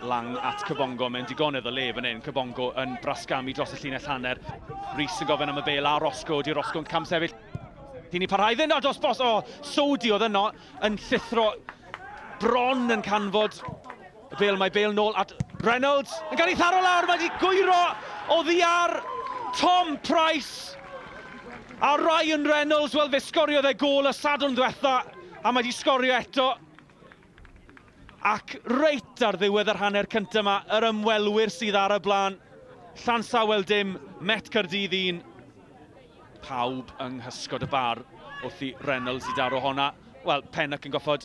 Lang at Kabongo, mewn digonedd o le fan hyn. Kabongo yn brasgamu dros y llinell hanner. Rees yn gofyn am y bel a Roscoe, di Roscoe yn camsefyll. Dyn ni parhau fynd dros bos, o, Sodi oedd yno yn llithro bron yn canfod y bel, mae bel nôl at Reynolds yn cael ei tharo lawr, mae wedi gwyro oddi ar Tom Price a Ryan Reynolds, wel fe sgoriodd e gôl y Sadwrn ddiwetha a mae wedi sgorio eto. Ac reit ar ddiwedd yr hanner cyntaf yma, yr ymwelwyr sydd ar y blaen. Llansawel dim, Met Caerdydd 1. Pawb yng nghysgod y bar wrth i Reynolds i daro honna. Wel, Pennock yn goffod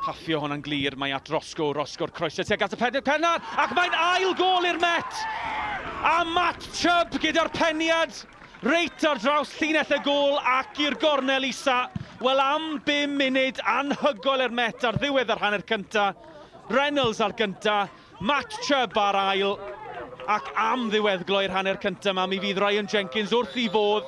paffio hwnna'n glir. Mae at Roscoe, Roscoe'r croesio tuag at y pedyr pennar, ac mae'n ail gôl i'r Met! A Matt Chubb gyda'r peniad reit ar draws llinell y gôl ac i'r gornel isa. Wel, am bum munud anhygoel i'r Met ar ddiwedd yr hanner cynta. Reynolds ar gynta, Matt Chubb ar ail, ac am ddiweddglo i'r hanner cyntaf yma, mi fydd Ryan Jenkins wrth i fodd.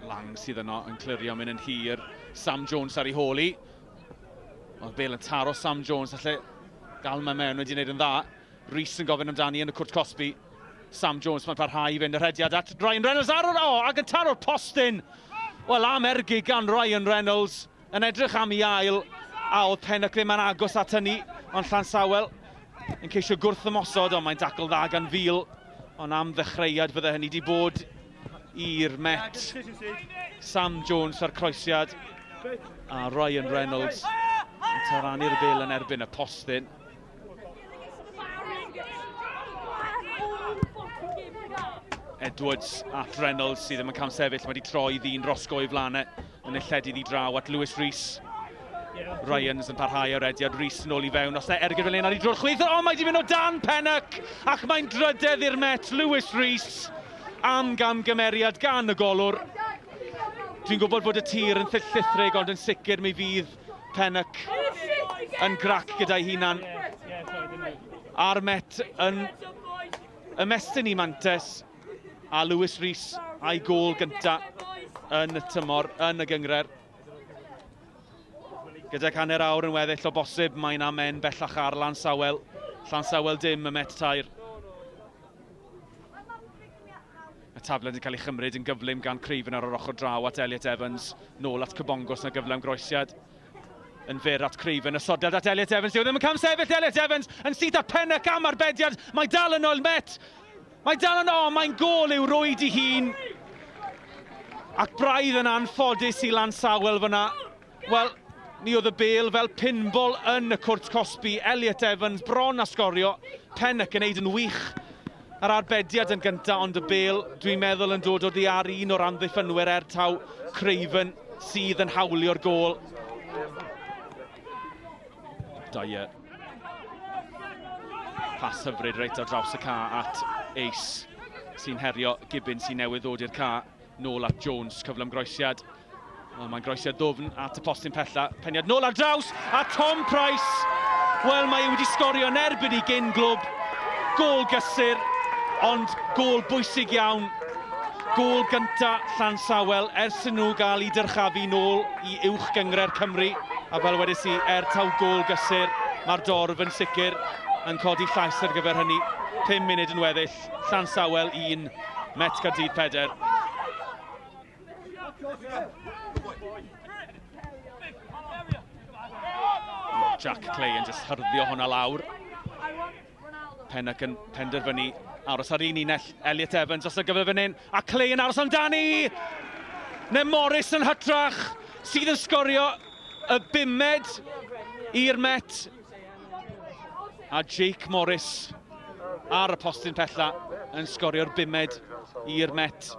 Lang sydd yno yn clirio mynd yn hir. Sam Jones ar ei hôl i. Oedd Bale yn taro Sam Jones, alle gael mae mewn wedi gwneud yn dda. Rees yn gofyn amdani yn y cwrt cosbi. Sam Jones mae'n parhau i fynd y rhediad at Ryan Reynolds ar o, ac yn taro'r postyn. Wel, am ergyd gan Ryan Reynolds. Yn edrych am ei ail, a oedd Pennock ddim yn agos at hynny, ond Llansawel yn ceisio gwrth-ymosod, ond mae'n dacl dda gan Fil, ond am ddechreuad fydde hynny wedi bod i'r Met. Sam Jones ar croesiad, a Ryan Reynolds yn tarannu'r bel yn erbyn y postyn. Edwards at Reynolds sydd ddim yn camsefyll, mae wedi troi ddyn Roscoe i flaenau yn y lledydd i draw at Lewis Rees. Ryans yn parhau ar rediad, Rees yn ôl i fewn, os na ergyd fel un ar ei drwy'r chwith, o mae wedi mynd o dan Pennock, ac mae'n drydedd i'r Met, Lewis Rees, am gamgymeriad gan y golwr. Dwi'n gwybod bod y tir yn llithrig, ond yn sicr mi fydd Pennock yn grac gyda'i hunan. A'r Met yn ymestyn i mantes a Lewis Rees a'i gôl gynta yn y tymor yn y gyngrer. Gydag hanner awr yn weddill o bosib, mae'n amen bellach ar Lansawel. Llansawel dim, y Met tair. Y taflen wedi cael ei chymryd yn gyflym gan Craven ar yr ochr draw at Elliot Evans. Nôl at Cybongos na gyfle am groesiad. Yn fyr at Craven, y sodiad at Elliot Evans. Dyw e ddim yn camsefyll, Elliot Evans yn syth at Pennock am arbediad. Mae dal yn ôl Met. Mae dal yn o, mae'n gôl i'w rwyd i hun. Ac braidd yn anffodus i Lansawel fyna. Wel, mi oedd y bêl fel pinball yn y cwrt cosbi. Elliot Evans bron a sgorio. Pennock yn neud yn wych yr arbediad yn gyntaf, ond y bêl, dwi'n meddwl, yn dod oddi ar un o'r amddiffynwyr er taw Craven sydd yn hawlio'r gôl. Dyer. Pas hyfryd reit ar draws y ca at Ace sy'n herio Gibbons sy'n newydd ddod i'r ca. Nôl at Jones, cyflym groesiad. Wel, mae'n groesiad ddwfn at y postyn pella. Peniad nôl ar draws, a Tom Price! Wel, mae e wedi sgorio yn erbyn i gyn glwb. Gôl gysur, ond gôl bwysig iawn. Gôl gynta Llansawel ers i nhw gael eu dyrchafu nôl i uwch gynghrair Cymru. A fel wedes i, er taw gôl gysur, mae'r dorf yn sicr yn codi llais ar gyfer hynny. 5 munud yn weddill, Llansawel 1, Met Caerdydd 4. Jack Clay yn just hyrddio hwnna lawr. Pennock yn penderfynu aros ar un unell. Elliot Evans os y gyfer fan hyn. A Clay yn aros amdani! Ne Morris yn hytrach sydd yn sgorio y bumed i'r Met. A Jake Morris ar y postyn pella yn sgorio'r bumed i'r Met.